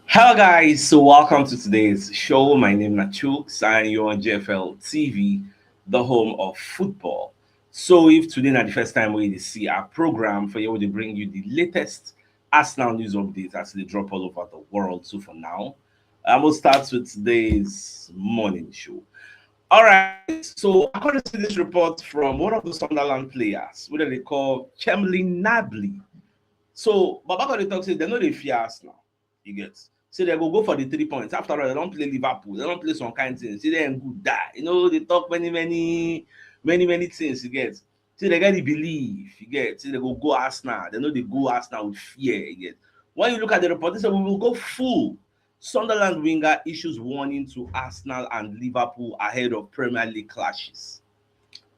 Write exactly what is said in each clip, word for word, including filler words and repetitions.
Hello guys, so welcome to today's show. My name is Nachu, sign you on J F L T V, the home of football. So if today na the first time we see our program for you, we dey bring you the latest Arsenal news updates as they drop all over the world. So for now, I will start with today's morning show. All right, so according to this report from one of the Sunderland players, what do they call Chemlin Nabli? So Baba got to talk say they know they fear Arsenal. You get, say they go go for the three points. After all, they don't play Liverpool. They don't play some kind things. See them good die. You know they talk many many many many things. You get, see they get the belief. You get, see they go go Arsenal. They know they go Arsenal with fear. You get, when you look at the report, they say we will go full. Sunderland winger issues warning to Arsenal and Liverpool ahead of Premier League clashes.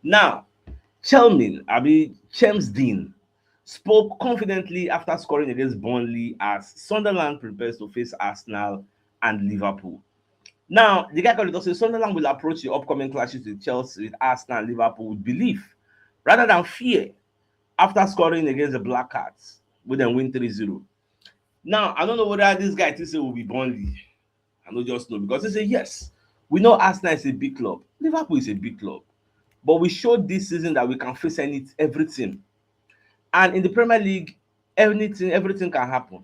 Now, Chelmin Abi Chems Dean spoke confidently after scoring against Burnley as Sunderland prepares to face Arsenal and Liverpool. Now, the guy called it say Sunderland will approach the upcoming clashes with Chelsea, with Arsenal, and Liverpool with belief rather than fear after scoring against the Black Cats, with them win three zero. Now, I don't know whether this guy thinks it will be Burnley. I don't just know because they say yes, we know Arsenal is a big club, Liverpool is a big club, but we showed this season that we can face any everything. And in the Premier League, anything, everything can happen.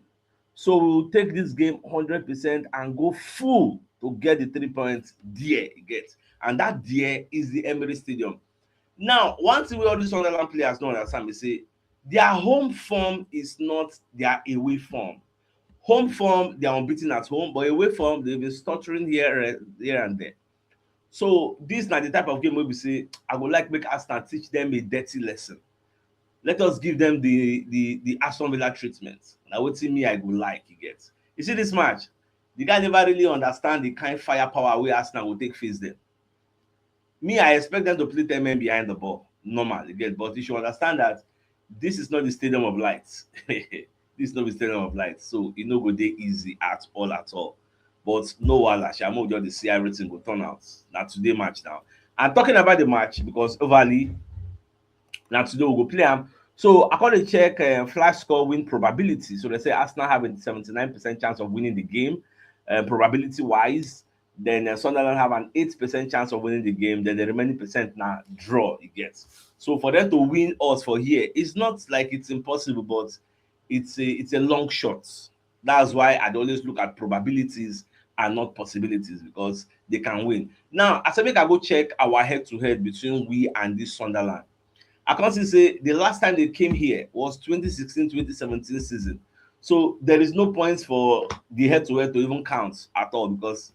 So we will take this game hundred percent and go full to get the three points there, you get. And that there is the Emirates Stadium. Now, one thing we all these Sunderland players don't understand is say their home form is not their away form. Home form, they are unbeaten at home, but away form, they've been stuttering here, here and there. So this na the type of game where we say, I would like make Arsenal teach them a dirty lesson. Let us give them the the the Aston Villa treatment. Now what me I go like you get. You see this match, the guy never really understand the kind firepower where Arsenal will take face them. Me, I expect them to play ten men behind the ball. Normal, you get, but you should understand that this is not the stadium of lights. This is not the stadium of lights. So it no go dey easy at all at all. But no wahala, Shamo just dey see everything go turn out. Now today match now. I'm talking about the match because overly now today we go play am. So I call the check uh, flash score win probability. So they say Arsenal have a seventy-nine percent chance of winning the game, uh, probability wise. Then uh, Sunderland have an eight percent chance of winning the game. Then the remaining percent now draw it gets. So for them to win us for here, it's not like it's impossible, but it's a it's a long shot. That's why I'd always look at probabilities and not possibilities because they can win. Now, as I make I go check our head to head between we and this Sunderland, I can't see say the last time they came here was twenty sixteen twenty seventeen season. So there is no points for the head to head to even count at all because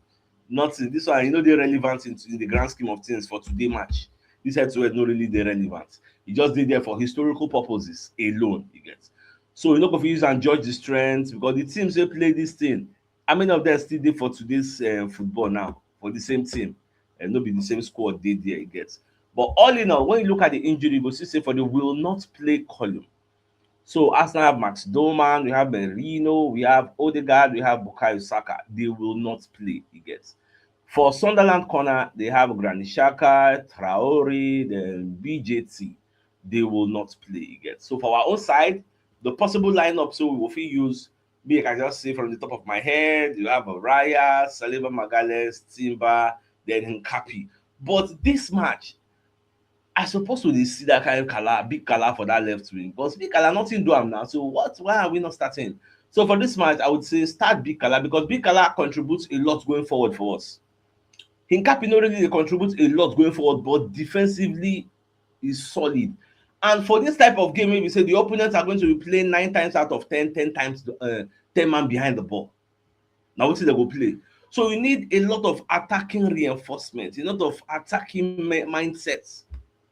nothing. This one, you know, they're relevant in, in the grand scheme of things for today match. This head to head not really they're relevant. It just did there for historical purposes alone, you get. So you know if you use and judge the strength because the teams they play this thing, how many of them still did for today's uh, football now for the same team? And not be the same squad they there, you get. But all in all, when you look at the injury, you go see say for the will not play column. So Arsenal have Max Doman, we have Merino, we have Odegaard, we have Bukayo Saka. They will not play, you get. For Sunderland corner, they have Granit Xhaka, Traore, then B J T. They will not play, you get. So for our own side, the possible lineup, so we will fit use, me, I can just say from the top of my head, you have Raya, Saliba, Magalhaes, Timber, then Hincapié. But this match, I suppose we dey see that kind of color, big color for that left wing. Because big color, nothing do am now. So what? Why are we not starting? So for this match, I would say start big color because big color contributes a lot going forward for us. Hincapié no really dey contribute a lot going forward, but defensively is solid. And for this type of game, maybe say the opponents are going to be playing nine times out of ten, ten times, uh, ten man behind the ball. Now wetin dem go play? So you need a lot of attacking reinforcement, a lot of attacking mi- mindsets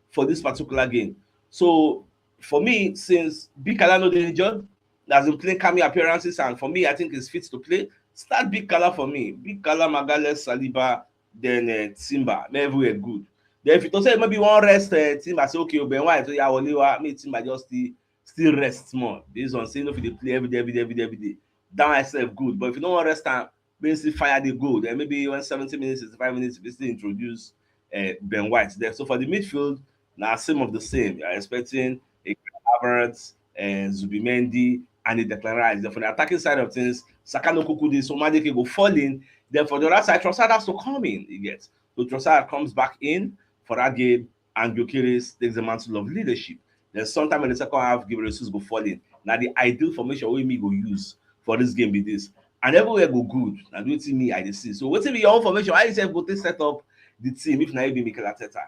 for this particular game. So for me, since Bikala no dey injured, has been playing cameo appearances, and for me, I think he's fit to play. Start Bikala for me. Bikala, Magalhaes, Saliba, then uh, Timber. Everywhere good. Then if you talk say maybe one rest uh, Timber, say okay, Ben White, so yeah, Waliwa, me Timber just still still rest small. Based on say no fit dey play every day, every day, every day, every day. That one itself good. But if you don't want rest time, maybe still fire the goal. Then maybe when seventy minutes, sixty-five minutes, we still introduce uh, Ben White there. So for the midfield, now same of the same. You're expecting a Havertz, uh, Zubimendi, and he Declan Rice. Then for the attacking side of things, Saka no kuku dey, so Madueke go fall in. Then for the other side, Trossard has to come in. You get, so Trossard comes back in for that game, and Gyökeres takes the mantle of leadership. Then sometime in the second half, Ghebreyesus go fall in. Now the ideal formation wey me go use for this game be this, and everywhere go good. Na wetin me I dey see. So wetin be your own formation? How you sef go take set up the team if na you be Mikel Arteta?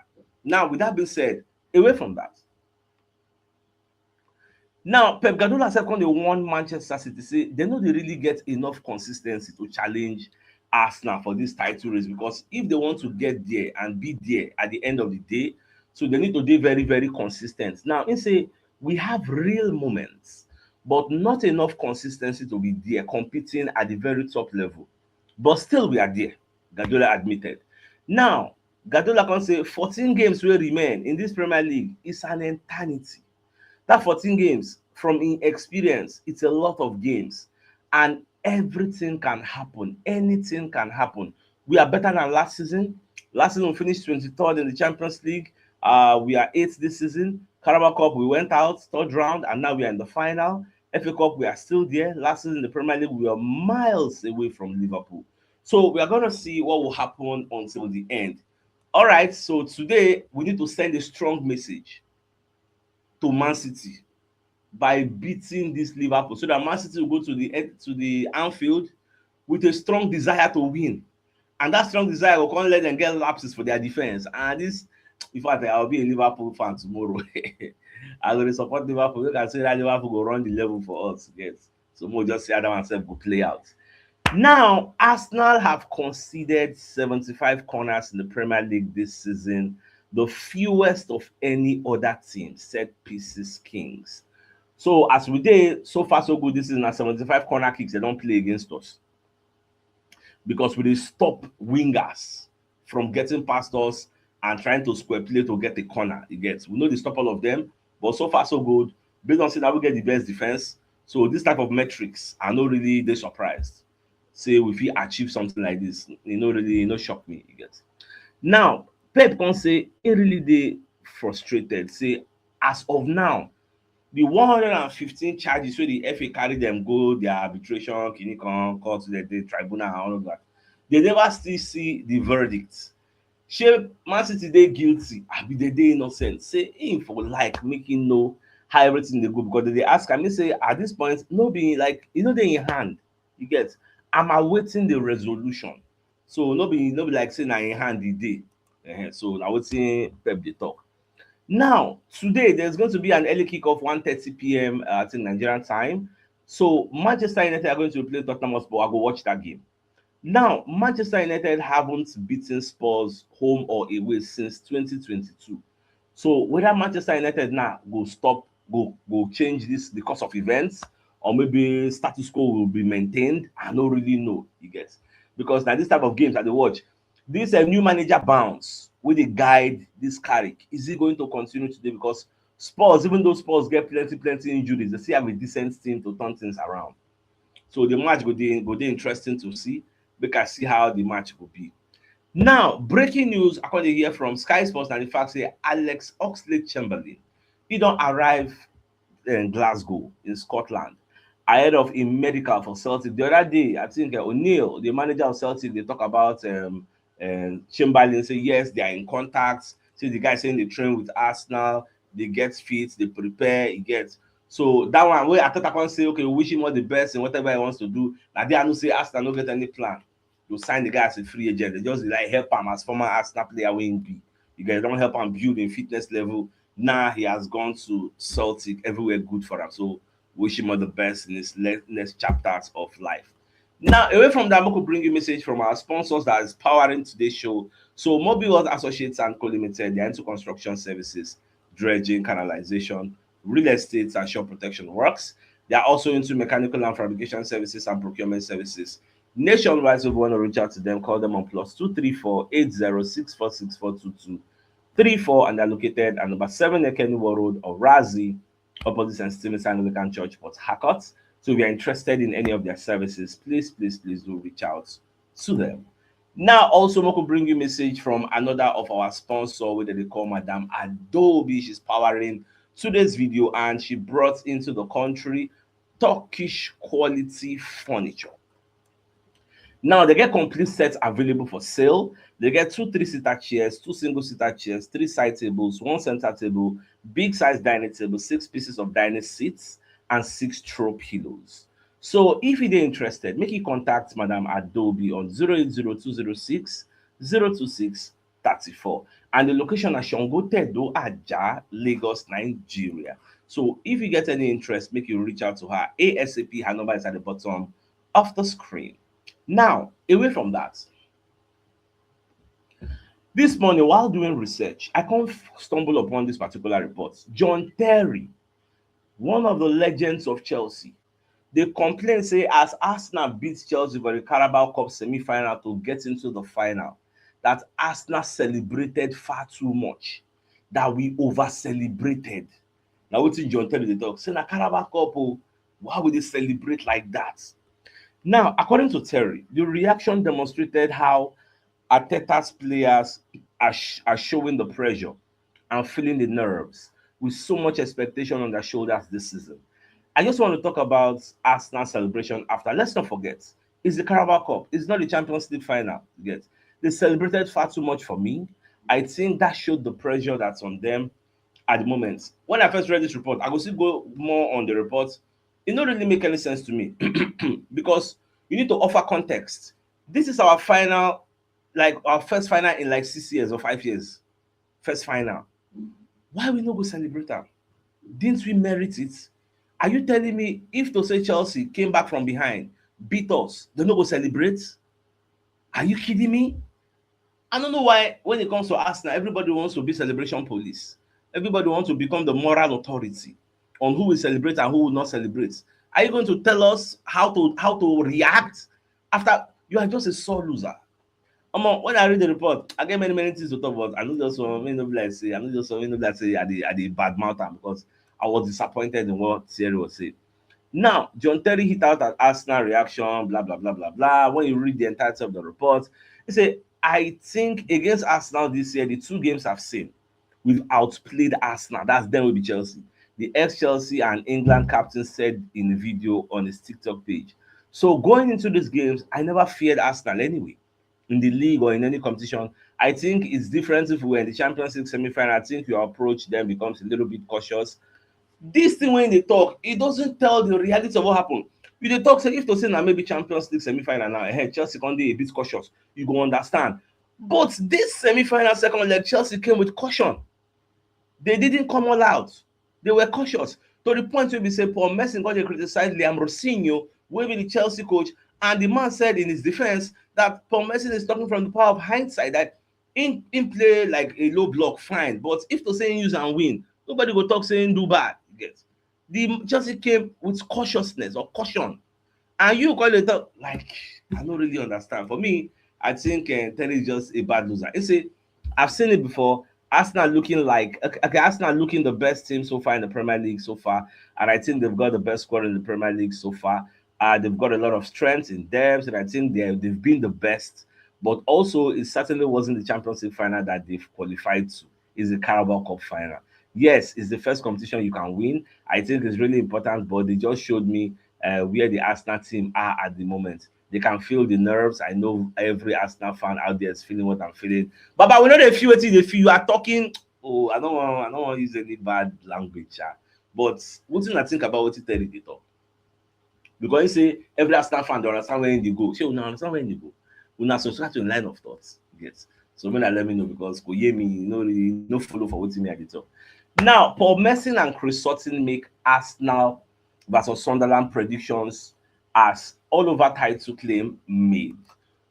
Now, with that being said, away from that, now Pep Guardiola sef come dey warn Manchester City say they no dey really get enough consistency to challenge Arsenal for this title race, because if they want to get there and be there at the end of the day, so they need to be very, very consistent. Now he say we have real moments, but not enough consistency to be there competing at the very top level. But still we are there, Guardiola admitted. Now, Guardiola can say fourteen games will remain in this Premier League is an eternity. That fourteen games, from in experience, it's a lot of games, and everything can happen. Anything can happen. We are better than last season. Last season, we finished twenty-third in the Champions League. Uh, we are eighth this season. Carabao Cup, we went out third round, and now we are in the final. F A Cup, we are still there. Last season in the Premier League, we were miles away from Liverpool. So we are going to see what will happen until the end. All right, so today we need to send a strong message to Man City by beating this Liverpool, so that Man City will go to the to the Anfield with a strong desire to win, and that strong desire will come let them get lapses for their defense. And this, in fact, I'll be a Liverpool fan tomorrow. I will support Liverpool. You can say that Liverpool go run the level for us. Yes. So we'll just see how that one sef go play out. Now, Arsenal have conceded seventy-five corners in the Premier League this season, the fewest of any other team, set pieces kings. So as we dey, so far so good this season, na seventy-five corner kicks they don play against us, because we dey stop wingers from getting past us and trying to square play to get a corner. You get, we no dey stop all of them, but so far so good. Based on say that we get the best defense, so this type of metrics, I no really dey surprised say we fit achieve something like this. E no really, e no shock me. You get, now Pep come say he really dey frustrated. Say as of now, the one hundred and fifteen charges wey the F A carry them go their arbitration, kini kan, court, the, the tribunal, and all of that, they never still see the verdict. Shey Man City dey guilty? Abi they dey innocent? Say him for like make him know how everything dey go, because they dey ask am. He say at this point, no be like, e no dey in hand. You get, I'm awaiting the resolution. So no be, no be like say na in hand e dey. Uh-huh. So na wetin Pep dey talk. Now, today, there's going to be an early kickoff, one thirty p m, uh, I think, Nigerian time. So Manchester United are going to play Tottenham Hotspur. I go watch that game. Now, Manchester United haven't beaten Spurs home or away since twenty twenty-two. So whether Manchester United now go stop, go, go change this the course of events, or maybe status quo will be maintained, I no really know. You get, because now this type of games I dey watch, this, uh, new manager bounce wey dey guide this Carrick, is he going to continue today? Because Spurs, even though Spurs get plenty, plenty injuries, they still have a decent team to turn things around. So the match go dey, go dey interesting to see. Make I see how the match go be. Now, breaking news, I come dey hear from Sky Sports, and the fact say Alex Oxlade-Chamberlain, he don arrive in Glasgow in Scotland ahead of im medical for Celtic. The other day, I think, uh, O'Neill, the manager of Celtic, they talk about, um, um, Chamberlain, say yes, they are in contact. Say the guy saying they train with Arsenal, they get fit, they prepare, he gets. So that one wey Arteta come say, okay, wish him all the best in whatever he wants to do. Now they know say Arsenal no get any plan to sign the guy as a free agent. They just like help him as former Arsenal player wey he be. You guys don't help him build in fitness level. Now he has gone to Celtic, everywhere good for him. So wish him all the best in his le-, next chapters of life. Now, away from that, I'm going to bring you a message from our sponsors that is powering today's show. So Mobile World Associates and Co Limited, they are into construction services, dredging, canalization, real estate, and shore protection works. They are also into mechanical and fabrication services and procurement services. Nationwide, so if you want to reach out to them, call them on plus two three four eight zero six four six four two two three four, and they're located at number seven Ekeniwo Road, Orazi, opposite Saint Stephen's Anglican Church, Port Harcourt. So if you're interested in any of their services, please, please, please do reach out to them. Now, also, Moko bring you message from another of our sponsor, wey they call Madame Adobe. She's powering today's video, and she brought into the country Turkish quality furniture. Now they get complete sets available for sale. They get two three-seater chairs, two single-seater chairs, three side tables, one center table, big size dining table, six pieces of dining seats, and six throw pillows. So if you dey interested, make you contact Madam Adobe on zero eight zero two zero six zero two six thirty-four. And the location na Shongo Tedo Aja, Lagos, Nigeria. So if you get any interest, make you reach out to her ASAP. Her number is at the bottom of the screen. Now, away from that, this morning while doing research, I come stumble upon this particular report. John Terry, one of the legends of Chelsea, they complain say as Arsenal beat Chelsea for the Carabao Cup semi-final to get into the final, that Arsenal celebrated far too much, that we over-celebrated. Now, what did John Terry dey talk? Say na Carabao Cup, oh, why would they celebrate like that? Now, according to Terry, the reaction demonstrated how Arteta's players are, sh- are showing the pressure and feeling the nerves with so much expectation on their shoulders this season. I just want to talk about Arsenal celebration after. Let's not forget, it's the Carabao Cup. It's not the Champions League final yet. They celebrated far too much for me. I think that showed the pressure that's on them at the moment. When I first read this report, I go still go more on the report. It don't really make any sense to me because you need to offer context. This is our final, like our first final in like six years or five years. First final. Why we no go celebrate am? Didn't we merit it? Are you telling me if to say Chelsea came back from behind, beat us, they no go celebrate? Are you kidding me? I don't know why when it comes to Arsenal, everybody wants to be celebration police. Everybody wants to become the moral authority on who will celebrate and who will not celebrate. Are you going to tell us how to how to react after? You are just a sore loser. Omo, when I read the report, I get many many things to talk about. I know just some, may no be like say, I know just some, may no be like say I dey I dey badmouth am because I was disappointed in what Thierry was saying. Now, John Terry hit out at Arsenal reaction, blah blah blah blah blah. When you read the entirety of the report, he say, I think against Arsenal this year, the two games I've seen, we've outplayed Arsenal. That's them will be Chelsea. The ex-Chelsea and England captain said in the video on his TikTok page. So going into these games, I never feared Arsenal anyway, in the league or in any competition. I think it's different if we were in the Champions League semi-final. I think your approach then becomes a little bit cautious. This thing when they talk, it doesn't tell the reality of what happened. You dey talk say if to say na maybe Champions League semi-final now, eh, Chelsea come dey a bit cautious. You go understand. But this semi-final second leg, Chelsea came with caution. They didn't come all out. They were cautious to the point where we say Paul Merson got to criticize Liam Rosinho, who be the Chelsea coach, and the man said in his defense that Paul Merson is talking from the power of hindsight, that in in play like a low block, fine. But if to say use and win, nobody go talk saying do bad. You get? The Chelsea came with cautiousness or caution. And you call it up like I don't really understand. For me, I think uh, Terry is just a bad loser. You see, I've seen it before. Arsenal looking like okay, okay, Arsenal looking the best team so far in the Premier League so far, and I think they've got the best squad in the Premier League so far. Uh, they've got a lot of strength in depth, and I think they they've been the best. But also, it certainly wasn't the Champions League final that they've qualified to. It's the Carabao Cup final. Yes, it's the first competition you can win. I think it's really important, but they just showed me uh, where the Arsenal team are at the moment. They can feel the nerves. I know every Arsenal fan out there is feeling what I'm feeling. But but we know the feel what they feel. You are talking. Oh, I don't want. I don't want to use any bad language. Sha. But what do you think about what you tell the talk? Because you say every Arsenal fan they understand where they go. So now understand where they go. We now subscribe to the line of thoughts. Yes. So when I let me know because go hear me, you know, really no follow for what me I did talk. Now, Paul Merson and Chris Sutton make Arsenal versus Sunderland predictions as all over title claim made.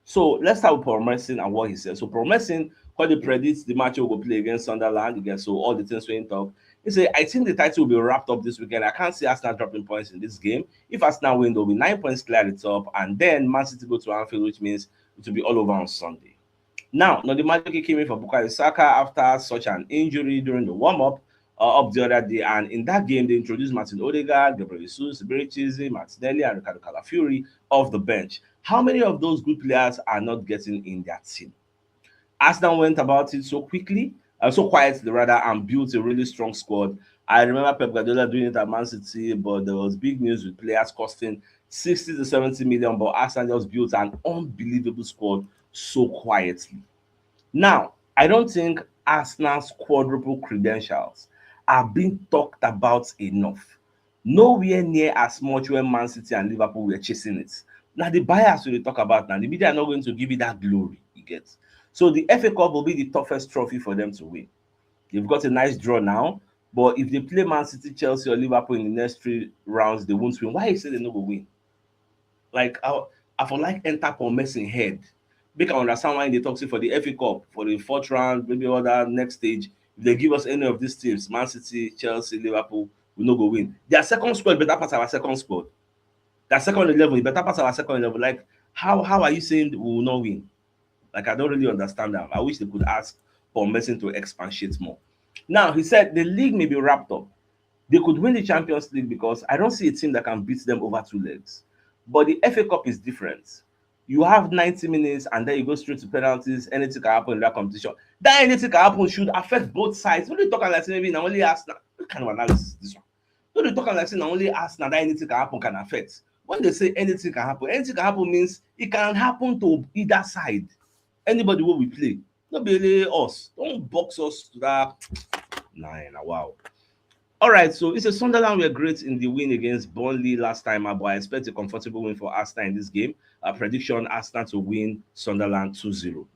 So let's start with Paul Merson and what he said. So Paul Merson, how they predict the match we go play against Sunderland, you get so all the things we talk. He said, I think the title will be wrapped up this weekend. I can't see Arsenal dropping points in this game. If Arsenal win, they'll be nine points clear at the top, and then Man City go to Anfield, which means it will be all over on Sunday. Now, now the magic came in for Bukayo Saka after such an injury during the warm-up uh, up the other day, and in that game they introduced Martin Odegaard, Gabriel Jesus, Berichizi, Martinelli, and Ricardo Calafiori off the bench. How many of those good players are not getting in their team? Arsenal went about it so quickly, uh, so quietly rather, and built a really strong squad. I remember Pep Guardiola doing it at Man City, but there was big news with players costing sixty to seventy million, but Arsenal just built an unbelievable squad so quietly. Now, I don't think Arsenal's quadruple credentials are being talked about enough. Nowhere near as much when Man City and Liverpool were chasing it. Now, the bias we dey talk about now, the media are not going to give it that glory you get. So the F A Cup will be the toughest trophy for them to win. They've got a nice draw now, but if they play Man City, Chelsea, or Liverpool in the next three rounds, they won't win. Why you say they no go win? Like, I, I for like enter Paul Merson head. Make I understand why they talk say for the F A Cup, for the fourth round, maybe other next stage, if they give us any of these teams, Man City, Chelsea, Liverpool, we no go win. Their second squad better pass our second squad. Their second eleven better pass our second eleven. Like, how how are you saying we will not win? Like, I don't really understand that. I wish they could ask Paul Merson to expatiate more. Now, he said the league may be wrapped up. They could win the Champions League because I don't see a team that can beat them over two legs. But the F A Cup is different. You have ninety minutes and then you go straight to penalties. Anything can happen in that competition. That anything can happen should affect both sides. When they talk like say maybe na only Arsenal, what kind of analysis is this one? When they talk like say na only Arsenal that anything can happen can affect. When they say anything can happen, anything can happen means it can happen to either side. Anybody wey we play, no be only us. Don't box us to that. Nah, nah, wow. All right, so it's a Sunderland were great in the win against Burnley last time, but I expect a comfortable win for Arsenal in this game. A prediction: Arsenal to win Sunderland two zero.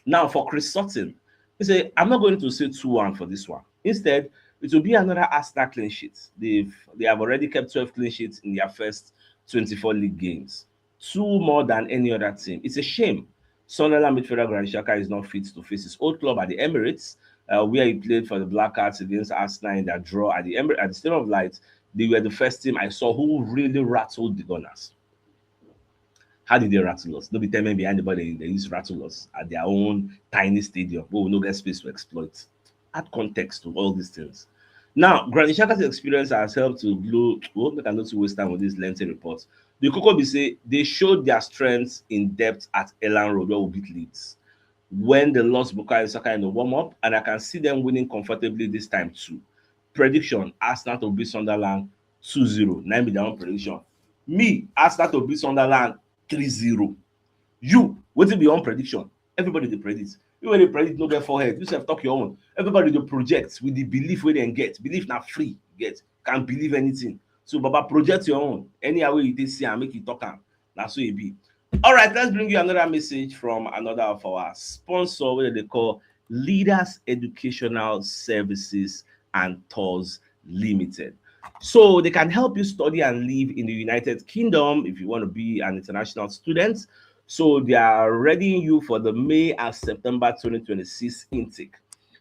Now, for Chris Sutton, he said, I'm not going to say two one for this one. Instead, it will be another Arsenal clean sheet. They've, they have already kept twelve clean sheets in their first twenty-four league games, two more than any other team. It's a shame. Sunderland midfielder Granit Xhaka is not fit to face his old club at the Emirates, uh, where he played for the Black Cats against Arsenal in their draw at the Emir-, at the Stadium of Light. They were the first team I saw who really rattled the Gunners. How did they rattle us? No be ten men behind the ball, they, they use rattle us at their own tiny stadium. Oh, no get space to exploit. Add context to all these things. Now, Granit Xhaka's experience has helped to blow. Well, make I not too waste time with this lengthy report. The Koko be say they showed their strengths in depth at Elland Road where we beat Leeds. When they lost Bukayo Saka in the warm-up, and I can see them winning comfortably this time too. Prediction: Arsenal to beat Sunderland two zero. Nine be their own prediction. Me, Arsenal to beat Sunderland three zero. You, wetin be your own prediction? Everybody dey predict. You wey dey predict no get forehead. You sef talk your own. Everybody dey project with the belief wey dem get. Belief na free, you get. Can believe anything. So, Baba, project your own. Anyhow wey you take see am, make you talk am. Na so e be. All right, let's bring you another message from another of our sponsor, wey they call Leaders Educational Services and Tours Limited. So they can help you study and live in the United Kingdom if you want to be an international student. So they are readying you for the May and September twenty twenty-six intake.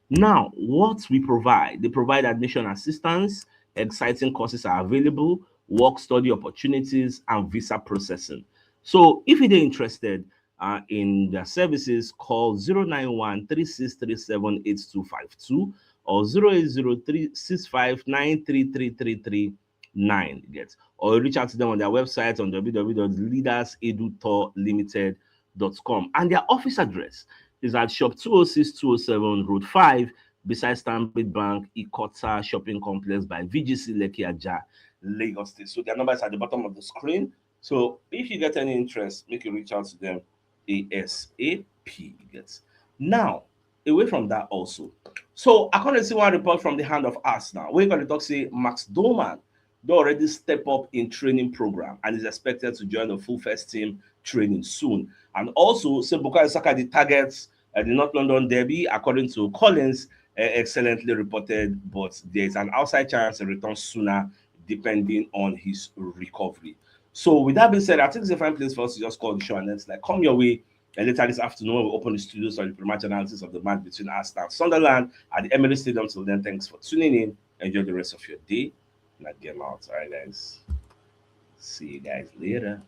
Now, what we provide, they provide admission assistance, exciting courses are available, work study opportunities, and visa processing. So if you're interested, uh, in their services, call zero nine one three six three seven eight two five two or zero eight zero three six five nine three three three three nine. Get, or reach out to them on their website on w w w dot leaders edu tour limited dot com. And their office address is at shop two oh six, two oh seven, Road five, beside Stanbic Bank, Ikota Shopping Complex by V G C Lekki Ajah, Lagos State. So their number is at the bottom of the screen. So if you get any interest, make you reach out to them A S A P. You get. Now, away from that also. So I come see one report from the Hand of Arsenal. Where you gonna talk say Max Doman don already step up in training program and is expected to join the full first team training soon. And also, say Bukayo Saka dey target, uh, the North London derby, according to Collins, uh, excellently reported, but there is an outside chance he returns sooner depending on his recovery. So with that being said, I think it's a fine place for us to just call the show and then, like, come your way. And later this afternoon, we open the studios for the pre-match analysis of the match between Arsenal and Sunderland at the Emirates Stadium. Till then, thanks for tuning in. Enjoy the rest of your day. And get out. All right, guys. See you guys later.